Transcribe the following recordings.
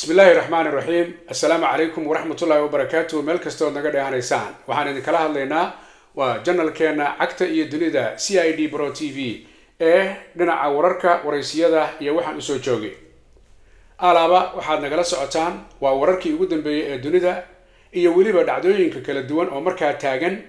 Bismi illaahi raxmaani raxiim. Assalaamu calaykum waraxmatullaahi wabarakaatuh. Meel kastood naga dheehanaysaan, waxaan idinkala hadlaynaa waa channelkeena Cagta iyo Dunida CID Pro TV ee dhinaca wararka, waraysiyada iyo waxaan usoo joogay. Alaaba waxaad nagala socotaan waa wararkii ugu dambeeyey ee dunida iyo weliba dhacdooyinka kala duwan oo markaa taagan,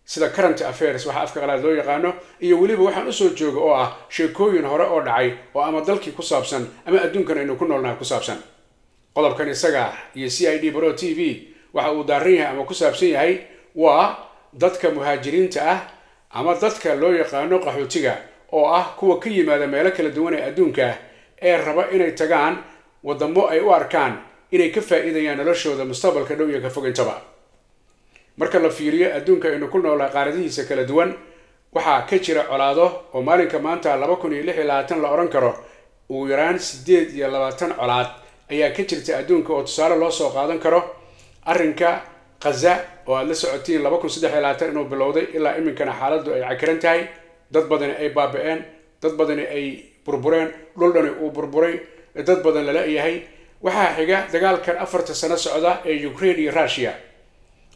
sida current affairs waxa afka qalaad loo yaqaano, iyo weliba waxaan usoo jooga oo ah sheekooyin hore oo dhacay oo ama dalkii ku saabsan ama adduunkan aynu ku noolnahay ku saabsan. Qodobkan isaga iyo CID Pro TV waxa uu daaran yahay ama ku saabsan yahay waa dadka muhaajiriinta ah ama dadka loo yaqaano qaxootiga, oo ah kuwa ka yimaada meelo kala duwan ee adduunka ee raba inay tagaan wadamo ay u arkaan inay ka faa'iidayaan noloshooda mustaqbalka dhow iyo ka fog intaba. Marka la fiiriyo adduunka aynu ku noolnahay qaaradihiisa kala duwan, waxaa ka jira colaado oo maalinka maanta 2026 la odhan karo ugu yaraan 28 colaad ayaa ka jirta adduunka, oo tusaale loo soo qaadan karo arrinka Qaza oo aad la socotiin 2023 inuu bilowday, ilaa iminkana xaaladdu ay cakiran tahay, dad badani ay baaba-een, dad badani ay burbureen, dhul dhani uu burburay, dad badan lala yahay. Waxaa xiga dagaalkan 4ta sano socda ee Ukraine iyo Russia.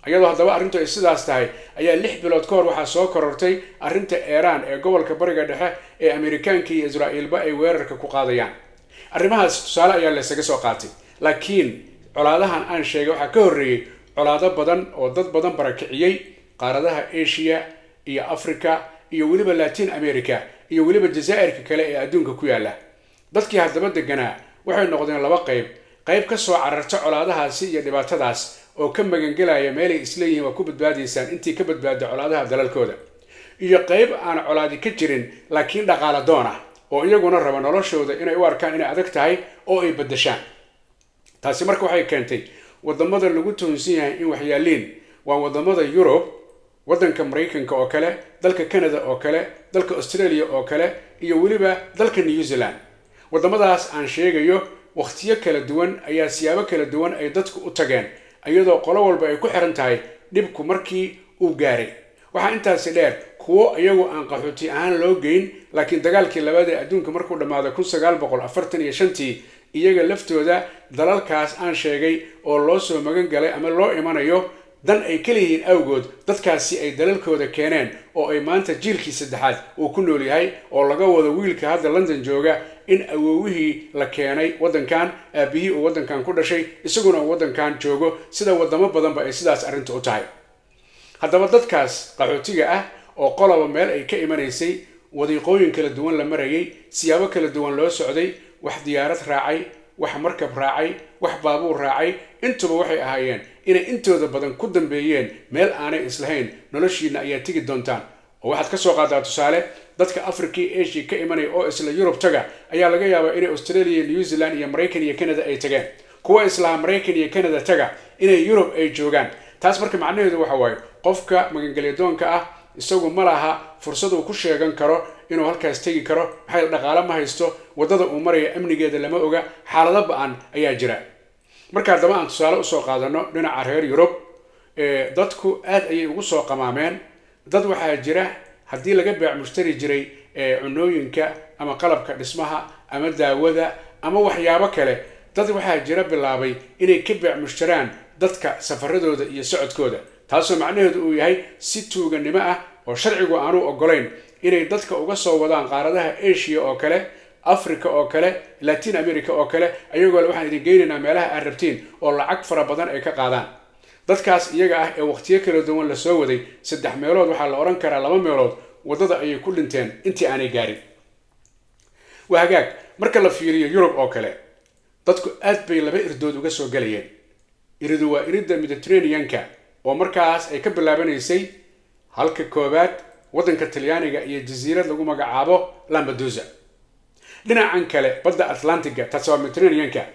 Iyadoo haddaba arrintu ay sidaas tahay ayaa 6 bilood ka hor waxaa soo korortay arrinta Iiraan ee gobolka Bariga Dhexe ee Amerikaanka iyo Israa'iilba ay weerarka ku qaadayaan. Arrimahaas tusaale ayaa laysaga soo qaatay, laakiin colaadahan aan sheegay waxaa ka horreeyey colaado badan oo dad badan barakiciyey qaaradaha Asia iyo Africa iyo weliba Latin America iyo weliba jazaa'irka kale ee adduunka ku yaalla. Dadkii haddaba deganaa waxay noqdeen laba qayb: qayb ka soo cararta colaadahaasi iyo dhibaatadaas oo ka magangelaya meelay isleeyihiin waa ku badbaadaysaan intii ka badbaada colaadaha dalalkooda, iyo qayb aan colaadi ka jirin laakiin dhaqaala doon ah oo iyaguna raba noloshooda inay u arkaan inay adag tahay oo ay beddeshaan. Taasi marka waxay keentay wadamada lagu tuhunsan yahay in waxyaaliin waa wadamada Yurub, waddanka Maraykanka oo kale, dalka Canada oo kale, dalka Australia oo kale iyo weliba dalka New Zealand. Wadamadaas aan sheegayo wakhtiyo kala duwan ayaa siyaabo kala duwan ay dadku u tageen, iyadoo qolo walba ay ku xiran tahay dhibku markii uu gaaray. Waxaa intaasi dheer kuwo iyagu aan qaxooti ahaan loo geyn, laakiin dagaalkii labaad ee adduunka markuu dhammaaday 1945-tii iyaga laftooda dalalkaas aan sheegay oo loo soo magan galay ama loo imanayo dan ay ka leeyihiin awgood, dadkaasi ay dalalkooda keeneen oo ay maanta jiilkii saddexaad uu ku nool yahay, oo laga wado wiilka hadda London jooga in awowihii la keenay waddankan, aabihii uu waddankan ku dhashay, isaguna uu waddankan joogo, sida wadamo badanba ay sidaas arrinta u tahay. Haddaba dadkaas qaxootiga ah oo qoloba meel ay ka imanaysay, wadiiqooyin kala duwan la marayay, siyaabo kala duwan loo socday, wax diyaarad raacay, wax markab raacay, wax baabuur raacay, intuba waxay ahaayeen inay intooda badan ku dambeeyeen meel aanay islahayn noloshiina ayaa tegi doontaan. Oo waxaad ka soo qaadaa tusaale dadka Africa iyo Asia ka imanaya oo isla Yurub taga ayaa laga yaabaa inay Australia, New Zealand iyo Maraykan iyo Canada ay tageen, kuwa islaha Maraykan iyo Canada taga inay Yurub ay joogaan. Taas marka macnaheedu waxa waaye qofka magangelyadoonka ah isagu ma laha fursad uu ku sheegan karo inuu halkaas tegi karo, maxay dhaqaale ma haysto, waddada uu maraya amnigeeda lama oga, xaalado ba-an ayaa jira. Marka haddaba aan tusaale usoo qaadano dhinaca reer Yurub, dadku aad ayay ugu soo qamaameen. Dad waxaa jira haddii laga beec mushtari jiray cunooyinka ama qalabka dhismaha ama daawada ama waxyaabo kale, dad waxaa jira bilaabay inay ka beec mushtaraan dadka safaradooda iyo socodkooda, taasoo macnaheedu uu yahay si tuuganimo ah oo sharcigu aanu ogolayn inay dadka uga soo wadaan qaaradaha Asia oo kale, Africa oo kale, Latin America oo kale, ayagoo le waxaan idin geynaynaa meelaha aad rabtiin, oo lacag fara badan ay ka qaadaan. Dadkaas iyaga ah ee waqtiyo kala duwan lasoo waday, saddex meelood waxaa la odhan karaa laba meelood waddada ayay ku dhinteen intii aanay gaarin. Waa hagaag. Marka la fiiriyo Yurub oo kale, dadku aad bay laba irdood uga soo galayeen. Iridu waa iridda Mediterraneanka oo markaas ay ka bilaabanaysay halka koowaad waddanka Talyaaniga iyo jasiirad lagu magacaabo Lampedusa, dhinacan kale badda Atlantiga. Taasi waa Mediterraneanka.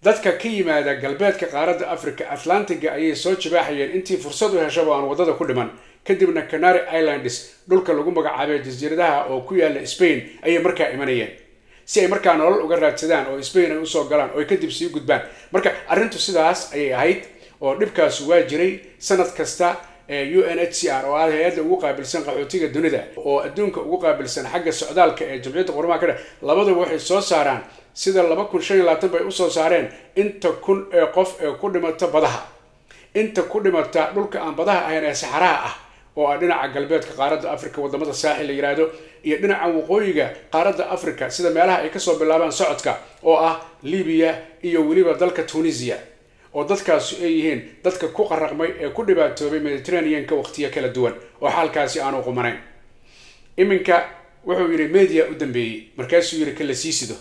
Dadka ka yimaada galbeedka qaaradda Africa Atlantiga ayay soo jibaaxayeen intii fursad u heshaba aan waddada ku dhiman, kadibna Canary Islands dhulka lagu magacaabay, jasiiradaha oo ku yaala Spain, ayay markaa imanayeen si ay markaa nolol uga raadsadaan oo Spain ay usoo galaan oo ay kadib sii gudbaan. Marka arrintu sidaas ayay ahayd oo dhibkaasu waa jiray. Sanad kasta UNHCR oo ah hay-adda ugu qaabilsan qaxootiga dunida oo adduunka ugu qaabilsan xagga socdaalka ee Jamciyadda Qurumaha ka dhex, labaduba waxay soo saaraan sida 2025 bay usoo saareen inta kun ee qof ee ku dhimata badaha, inta ku dhimata dhulka aan badaha ahayn ee saxaraha ah, oo ah dhinaca galbeedka qaaradda Africa, wadamada Saaxil la yiraahdo, iyo dhinaca waqooyiga qaaradda Africa, sida meelaha ay kasoo bilaabaan socodka oo ah Libiya iyo weliba dalka Tunisia, oo dadkaasi ay yihiin dadka ku qaraqmay ee ku dhibaatoobay Mediterraneanka waqtiyo kala duwan oo xaalkaasi aanu qumanayn. Iminka wuxuu yidhi media u dambeeyey, markaasuu yidhi kala sii sido.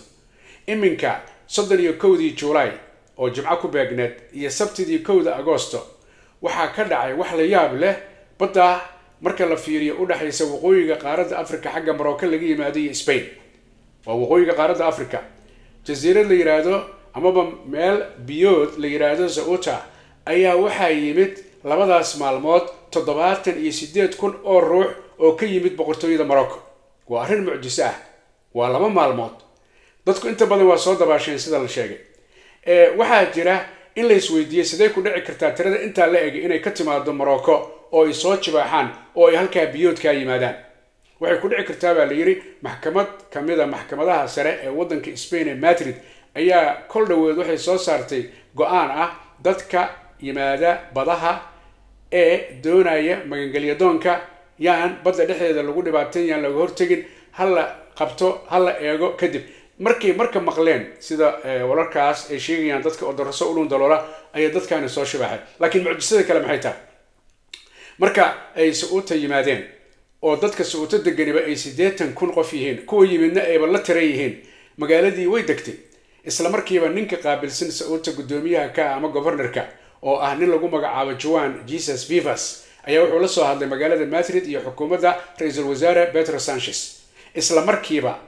Iminka 31-dii July oo Jimco ku beegneed iyo Sabtidii 1-da Agosto waxaa ka dhacay wax la yaab leh badda marka la fiiriyo u dhexaysa waqooyiga qaaradda Africa, xagga Morocco laga yimaado iyo Spain, waa waqooyiga qaaradda Africa, jasiirad la yiraahdo amaba meel biyood la yiraahdo Ceuta ayaa waxaa yimid labadaas maalmood 78,000 oo ruux oo ka yimid boqortooyada Morocco. Waa arrin mucjiso ah. Waa 2 maalmood. Dadku inta badan waa soo dabaasheen sida la sheegay. Waxaa jira in la isweydiiyey sidee ku dhici kartaa tirada intaa la eg inay ka timaado Morocco oo ay soo jibaaxaan oo ay halkaa biyoodkaa yimaadaan. Waxay ku dhici kartaa baa la yidhi, maxkamad kamida maxkamadaha sare ee waddanka Spain ee Madrid ayaa kol dhoweed waxay soo saartay go-aan ah dadka yimaada badaha ee doonaya magangelyadoonka yaan badda dhexdeeda lagu dhibaatayn, yaan laga hortegin, ha la qabto, ha la eego. Kadib markay marka maqleen sida wararkaas ay sheegayaan dadka oo daraso u dhun daloola, ayay dadkaani soo shibaaxeen. Laakiin mucjisada kale maxay tahay? Marka ay Ceuta yimaadeen oo dadka Ceuta deganiba ay 80,000 qof yihiin, kuwa yimidna ayba la tiran yihiin, magaaladii way degtay. Isla markiiba ninka qaabilsan Ceuta, guddoomiyaha ka ama governorka, oo ah nin lagu magacaabo Juan Jesus Vivas, ayaa wuxuu la soo hadlay magaalada Madrid iyo xukuumadda ra-iisul wasaare Pedro Sanchez. Isla markiiba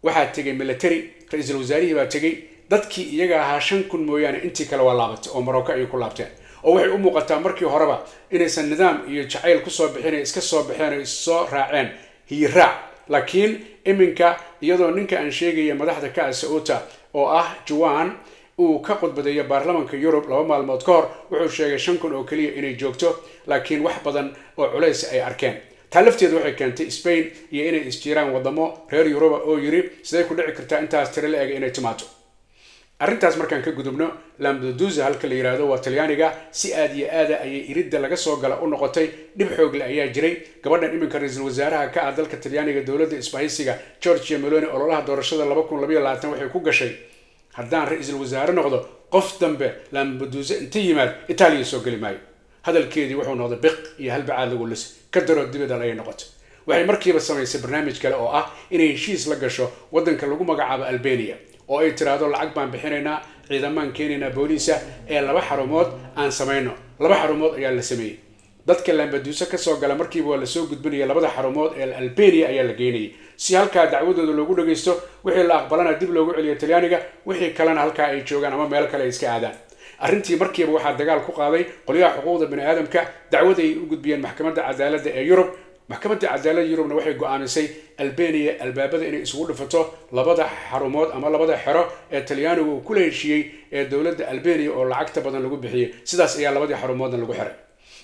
waxaa tegay military, ra-iisul wasaarihii baa tegey. Dadkii iyaga ahaa 5,000 mooyaane intii kale waa laabatay oo Morocco ayay ku laabteen, oo waxay u muuqataa markii horeba inaysan nidaam iyo jacayl kusoo bixin, ay iska soo baxeen oo issoo raaceen hiyiraac. Laakiin iminka iyadoo ninka aan sheegaya madaxda ka ah Ceuta oo ah Juan uu ka khudbadeeyo baarlamanka Yurub 2 maalmood ka hor, wuxuu sheegay 5,000 oo keliya inay joogto, laakiin wax badan oo culays ay arkeen. Taa lafteedu waxay keentay Spain iyo inay isjiiraan wadamo reer Yuruba oo yiri sidee ku dhici kartaa intaas tiro la eg inay timaado. Arrintaas markaan ka gudubno, Lampedusa halka la yiraahdo waa Talyaaniga. Si aad iyo aada ayay iridda laga soo gala u noqotay. Dhib xoogle ayaa jiray. Gabadhan iminka ra-iisul wasaaraha ka ah dalka Talyaaniga, dowladda isbahaysiga, Giorgia Meloni, ololaha doorashada 2022 waxay ku gashay: "Haddaan ra-iisul wasaare noqdo, qof dambe Lampedusa inta yimaad Itaaliya soo geli maayo." Hadalkeedii wuxuu noqday biq iyo halbacaad lagu lisay ka daro dibadal ayay noqotay. Waxay markiiba samaysay barnaamij kale oo ah inay heshiis la gasho waddanka lagu magacaabo Albania, oo ay tiraahdo: "Lacag baan bixinaynaa, ciidamaan keenaynaa booliisa, ee laba xarumood aan samayno." Laba xarumood ayaa la sameeyey. Dadka Lampedusa kasoo gala markiiba waa lasoo gudbinaya, labada xarumood ee Albania ayaa la geynayay si halkaa dacwadooda loogu dhagaysto, wixii la aqbalana dib loogu celiyo Talyaaniga, wixii kalena halkaa ay joogaan ama meel kale ay iska aadaan. Arrintii markiiba waxaa dagaal ku qaaday qolyaha xuquuqda bani aadamka. Dacwad ay u gudbiyeen Maxkamadda Cadaaladda ee Yurub. Maxkamadda Cadaaladda Yurubna waxay go-aamisay Albania albaabada inay isugu dhifato labada xarumood ama labada xero ee Talyaanigu uu kula heshiiyey ee dowladda Albania oo lacagta badan lagu bixiyey. Sidaas ayaa labadii xarumoodna lagu xiray.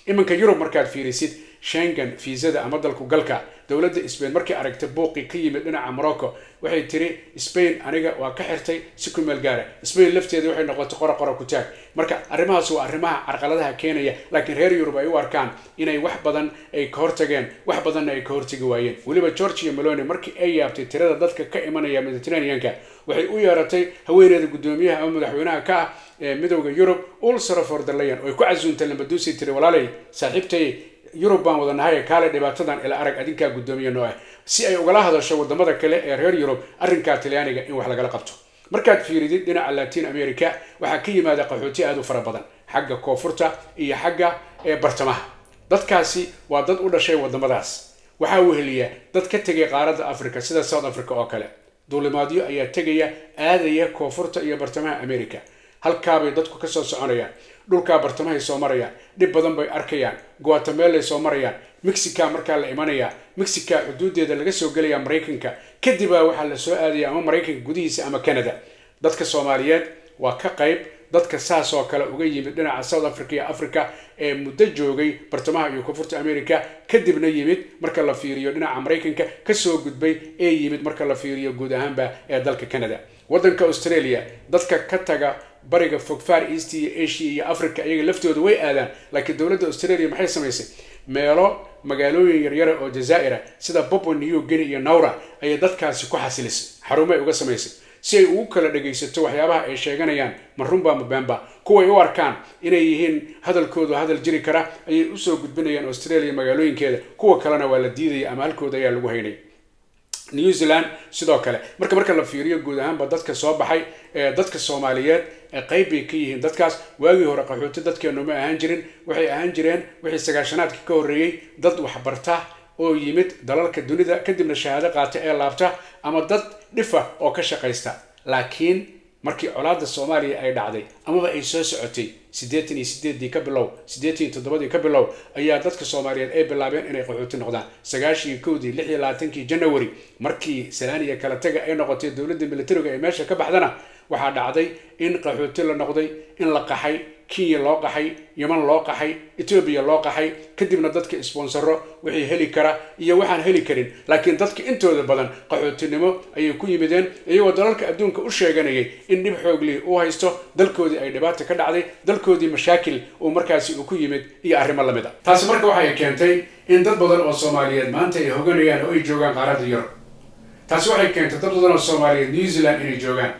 Iminka Yurub markaad fiirisid, Schengen fiisada ama dalku galka, dowladda Spain markay aragtay buuqii ka yimid dhinaca Morocco, waxay tiri: "Spain aniga waa ka xirtay si ku meel gaara." Spain lafteeda waxay noqotay qora qora ku taag. Marka arrimahaas waa arrimaha carqaladaha keenaya, laakiin reer Yurub ay u arkaan inay wax badan ay ka hortageen, wax badanna ay ka hortagi waayeen. Weliba Giorgia Meloni markii ay yaabtay tirada dadka ka imanaya Mediterraneanka, waxay u yeeratay haweeneyda guddoomiyaha ama madaxweynaha ka ah ee Midowda Yurub, Ursula von der Leyen, oo ay ku casuuntay Lampedusa. Tiri: "Walaalay, saaxiibtay, Yurub baan wada nahay, kaale dhibaatadan ila arag, adinkaa guddoomiye noo ah," si ay ugala hadasho wadamada kale ee reer Yurub arrinkaa Talyaaniga in wax lagala qabto. Markaad fiiridid dhinaca Latin America, waxaa ka yimaada qaxooti aada u fara badan xagga koonfurta iyo xagga bartamaha. Dadkaasi waa dad u dhashay wadamadaas. Waxaa weheliya dad ka tegay qaaradda Africa, sida South Africa oo kale. Duulimaadyo ayaa tegaya, aadaya koonfurta iyo bartamaha America. Halkaabay dadku kasoo soconayaan, dhulkaa bartamahay soo marayaan, dhib badan bay arkayaan. Guatemalay soo marayaan, Mexica markaa la imanaya, Mexica xuduudeeda laga soo gelaya Maraykanka, kadibaa waxaa la soo aadaya ama Maraykanka gudihiisa ama Canada. Dadka Soomaaliyeed waa ka qayb dadka saas oo kale uga yimid dhinaca South Africa iyo Africa ee muddo joogay bartamaha iyo koonfurta America, kadibna yimid marka la fiiriyo dhinaca Maraykanka kasoo gudbay ee yimid marka la fiiriyo guud ahaanba ee dalka Canada. Waddanka Australia dadka ka taga bariga fog, Far East iyo Asia iyo Africa, iyaga laftooda way aadaan. Laakiin dowladda Australia maxay samaysay? Meelo magaalooyin yaryara oo jazaa'ira sida Papua New Guinea iyo Nauru ayay dadkaasi ku xasilisay, xarumay uga samaysay si ay ugu kala dhagaysato waxyaabaha ay sheeganayaan, ma runba ma beenba. Kuway u arkaan inay yihiin hadalkoodu hadal jiri kara ayay usoo gudbinayaan Australia magaalooyinkeeda, kuwa kalena waa la diidaya ama halkooda ayaa lagu haynay. New Zealand sidoo kale. Marka la fiiriyo guud ahaanba dadka soo baxay ee dadka Soomaaliyeed qayb bay ka yihiin dadkaas. Waagii hore qaxooti dadkeenu ma ahaan jirin. Waxay ahaan jireen wixii 90-aadka ka horreeyey dad waxbarta oo yimid dalalka dunida, kadibna shahaado qaata ee laabta, ama dad dhifa oo ka shaqaysta. Laakiin markii colaadda Soomaaliya ay dhacday amaba ay soo socotay, 88-dii ka bilow, 87-dii ka bilow, ayaa dadka Soomaaliyeed ay bilaabeen inay qaxooti noqdaan. 91-dii, 26-kii January, markii salaaniya kala taga ay noqotay, dowladda militariga ee meesha ka baxdana, waxaa dhacday in qaxooti la noqday, in la qaxay, Kenya loo qaxay, Yeman loo qaxay, Etoobiya loo qaxay. Kadibna dadka sponsoro wixii heli kara iyo waxaan heli karin, laakiin dadka intooda badan qaxootinimo ayay ku yimideen, iyagoo dalalka adduunka u sheeganayay in dhib xooglii uu haysto, dalkoodii ay dhibaata ka dhacday, dalkoodii mashaakil uu markaasi uu ku yimid iyo arrimo lamid a. Taasi marka waxay keentay in dad badan oo Soomaaliyeed maanta ay hoganayaan oo ay joogaan qaaradda Yurub. Taasi waxay keentay dad badan oo Soomaaliyeed New Zealand inay joogaan.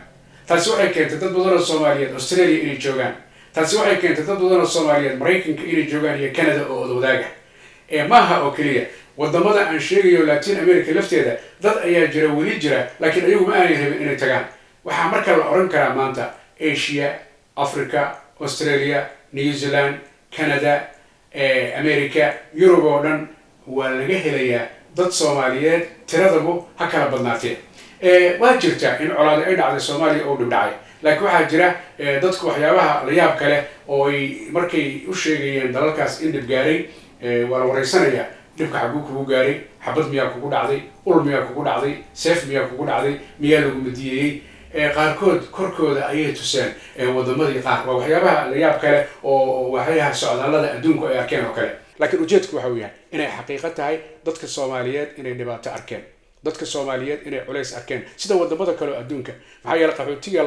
Taasi waxay keentay dad badan oo Soomaaliyeed Australia inay joogaan. Taasi waxay keentay dad badan oo Soomaaliyeed Maraykanka inay joogaan iyo Canada oo odwadaaga. Ee maaha oo keliya wadamada aan sheegayo, Latin America lafteeda dad ayaa jira, weli jira, laakiin iyagu ma aanay rabin inay tagaan. Waxaa marka la oran karaa maanta Asia, Africa, Australia, New Zealand, Canada, America, Yurub oo dhan waa laga helayaa dad Soomaaliyeed, tiradabu ha kala badnaatee. Waa jirta in colaadi ay dhacday Soomaaliya oo dhib dhacay, laakiin waxaa jira dadku waxyaabaha la yaab kale oo ay markay u sheegayeen dalalkaas in dhib gaaray, waa la wareysanayaa: dhibka xaguu kugu gaaray? Xabad miyaa kugu dhacday? Ul miyaa kugu dhacday? Seef miyaa kugu dhacday? Miyaa lagu madiyeeyey? Qaarkood korkooda ayay tuseen wadamadii qaar. Waa waxyaabaha la yaab kale oo waxyaha socdaallada adduunku ay arkeen oo kale. Laakiin ujeedku waxa uu yahay inay xaqiiqo tahay dadka Soomaaliyeed inay dhibaato arkeen, dadka Soomaaliyeed inay culays arkeen sida wadamada kale oo adduunka. Maxaa yeeley, qaxootiga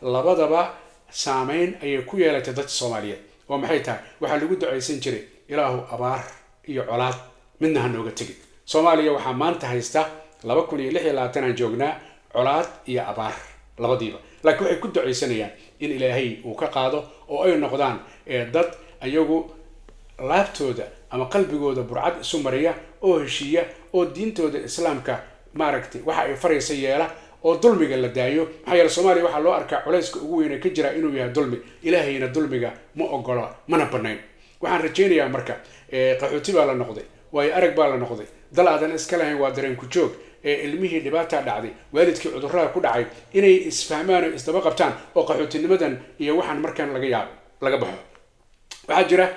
labadaba saameyn ayay ku yeelatay dadka Soomaaliyeed. Oo maxay tahay? Waxaa lagu ducaysan jiray: "Ilaahu abaar iyo colaad midna ha nooga tegin." Soomaaliya waxaa maanta haysta, 2026 aan joognaa, colaad iyo abaar labadiiba, laakiin waxay ku ducaysanayaan in Ilaahay uu ka qaado oo ay noqdaan dad ayagu laabtooda ama qalbigooda burcad isu mariya oo heshiiya oo diintooda Islaamka maaragtay waxa ay faraysa yeela oo dulmiga la daayo. Maxaa yeele, Soomaaliya waxaa loo arkaa culayska ugu weyne ka jira inuu yahay dulmi. Ilaahayna dulmiga ma ogola mana banayn. Waxaan rajaynayaa marka qaxooti baa la noqday, waayo arag baa la noqday, dal aadan iska lahayn waa dareen ku joog. Ee ilmihii dhibaataa dhacday, waalidkii cudurrada ku dhacay, inay isfahmaan oo isdaba qabtaan oo qaxootinimadan iyo waxaan markaan laga yaabo laga baxo. Waxaa jira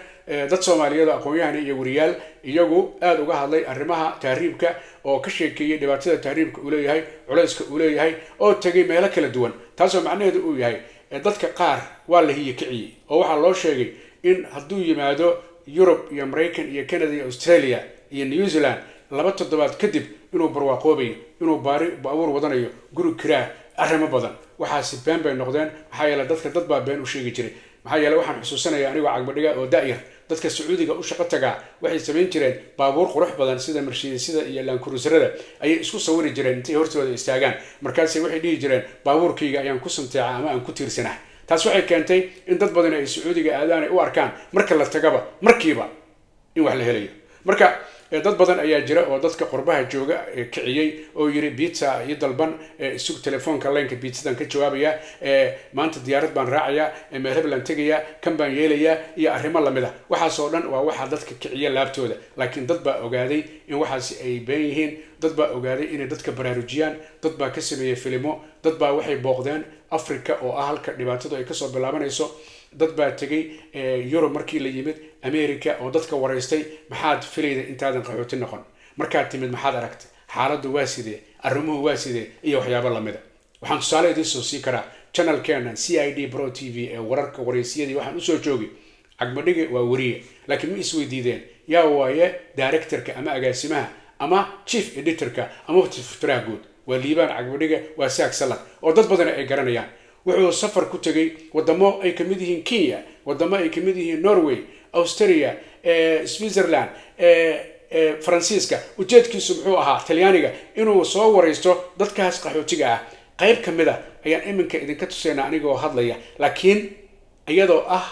dad Soomaaliyeed oo aqoon-yahan iyo wariyaal iyagu aada uga hadlay arrimaha tahriibka oo ka sheekeeyey dhibaatada tahriibka uu leeyahay, culayska uu leeyahay, oo tegay meelo kala duwan. Taasoo macnaheedu uu yahay dadka qaar waa la hiyo kiciyey oo waxaa loo sheegay in hadduu yimaado Yurub iyo Maraykan iyo Canada iyo Australia iyo New Zealand, 2 toddobaad kadib inuu barwaaqoobayo, inuu baari baabuur wadanayo, guri kiraa, arrimo badan. Waxaasi been bay noqdeen. Maxaa yeele, dadka dad baa been u sheegi jiray. Maxaa yeele, waxaan xusuusanaya anigoo Cagbadhiga oo da-yar, dadka Sacuudiga u shaqo tagaa waxay samayn jireen baabuur qurux badan sida Mercedesyada iyo Land Cruiserada ayay isku sawiri jireen intay hortooda istaagaan. Markaase waxay dhihi jireen: "Baabuurkayga ayaan ku santeeca ama aan ku tiirsanaa." Taas waxay keentay in dad badan ay Sacuudiga aadaan, ay u arkaan marka la tagaba markiiba in wax la helayo. Marka dad badan ayaa jira oo dadka qurbaha jooga kiciyey oo yiri: "Pizza iyo dalban, isug, telefoonka lineka pizzadan ka jawaabaya, maanta diyaarad baan raacayaa, meel heblaan tegayaa, kan baan yeelayaa," iyo arrimo lamid a. Waxaasoo dhan waa waxaa dadka kiciya laabtooda. Laakiin dad baa ogaaday in waxaasi ay been yihiin. Dad baa ogaaday inay dadka baraarujiyaan. Dad baa ka sameeyey filimo. Dad baa waxay booqdeen Africa oo ah halka dhibaatadu ay kasoo bilaabanayso. Dad baa tegay Yurub markii la yimid, America, oo dadka waraystay: "Maxaad filayda intaadan qaxooti noqon? Markaad timid maxaad aragtay? Xaaladdu waa sidee? Arrimuhu waa sidee?" iyo waxyaabo lamida. Waxaan tusaale idiin soo sii karaa channelkeena CID Pro TV ee wararka, wareysiyadii waxaan usoo joogay. Cagmadhige waa weriye, laakiin ma isweydiideen yaa waaye directorka ama agaasimaha ama chief editorka ama tiftiraha guud? Waa Liibaan Cagbadhiga, waa Saag Salad oo dad badan ay garanayaan. Wuxuu safar ku tegey wadamo ay kamid yihiin Kenya, wadamo ay kamid yihiin Norway, Austria, Switzerland, Faransiiska. Ujeedkiisu muxuu ahaa? Talyaaniga, inuu soo waraysto dadkaas qaxootiga ah. Qayb ka mid a ayaan iminka idinka tusaynaa anigoo hadlaya, laakiin iyadoo ah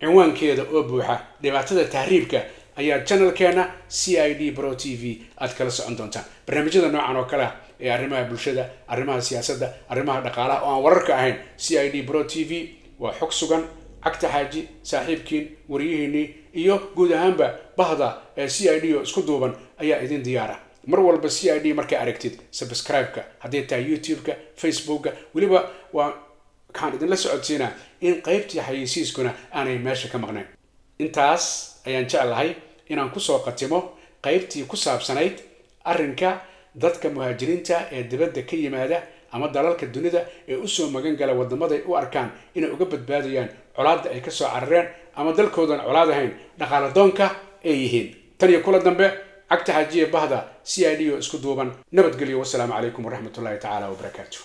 cinwaankeeda oo buuxa, dhibaatada tahriibka, ayaa channelkeena CID Pro TV aad kala socon doontaan. Barnaamijyada noocan oo kale ah ee arrimaha bulshada, arrimaha siyaasadda, arrimaha dhaqaalaha oo aan wararka ahayn, CID Pro TV waa xog sugan. Cagta Xaaji, saaxiibkiin, wariyihiinii iyo guud ahaanba bahda CID oo isku duuban ayaa idin diyaara mar walba. CID markaa aragtid, subscribe-ka hadday tahay YouTube-ka, Facebook-ka weliba, waa waxaan idinla socodsiinaa in qaybtii xayeysiiskuna aanay meesha ka maqnayn. Intaas ayaan jeclahay inaan kusoo qatimo qaybtii ku saabsanayd arrinka dadka muhaajiriinta ee dibadda ka yimaada ama dalalka dunida ee usoo magan gala wadamaday u arkaan inay uga badbaadayaan colaadda ay kasoo carareen ama dalkoodan colaad ahayn, dhaqaala doonka ay yihiin. Tan iyo kula dambe, Cagta Xaajiye, bahda CID oo isku duuban, nabadgelyo. Wasalaamu calaykum waraxmatullahi tacaala wabarakaatu.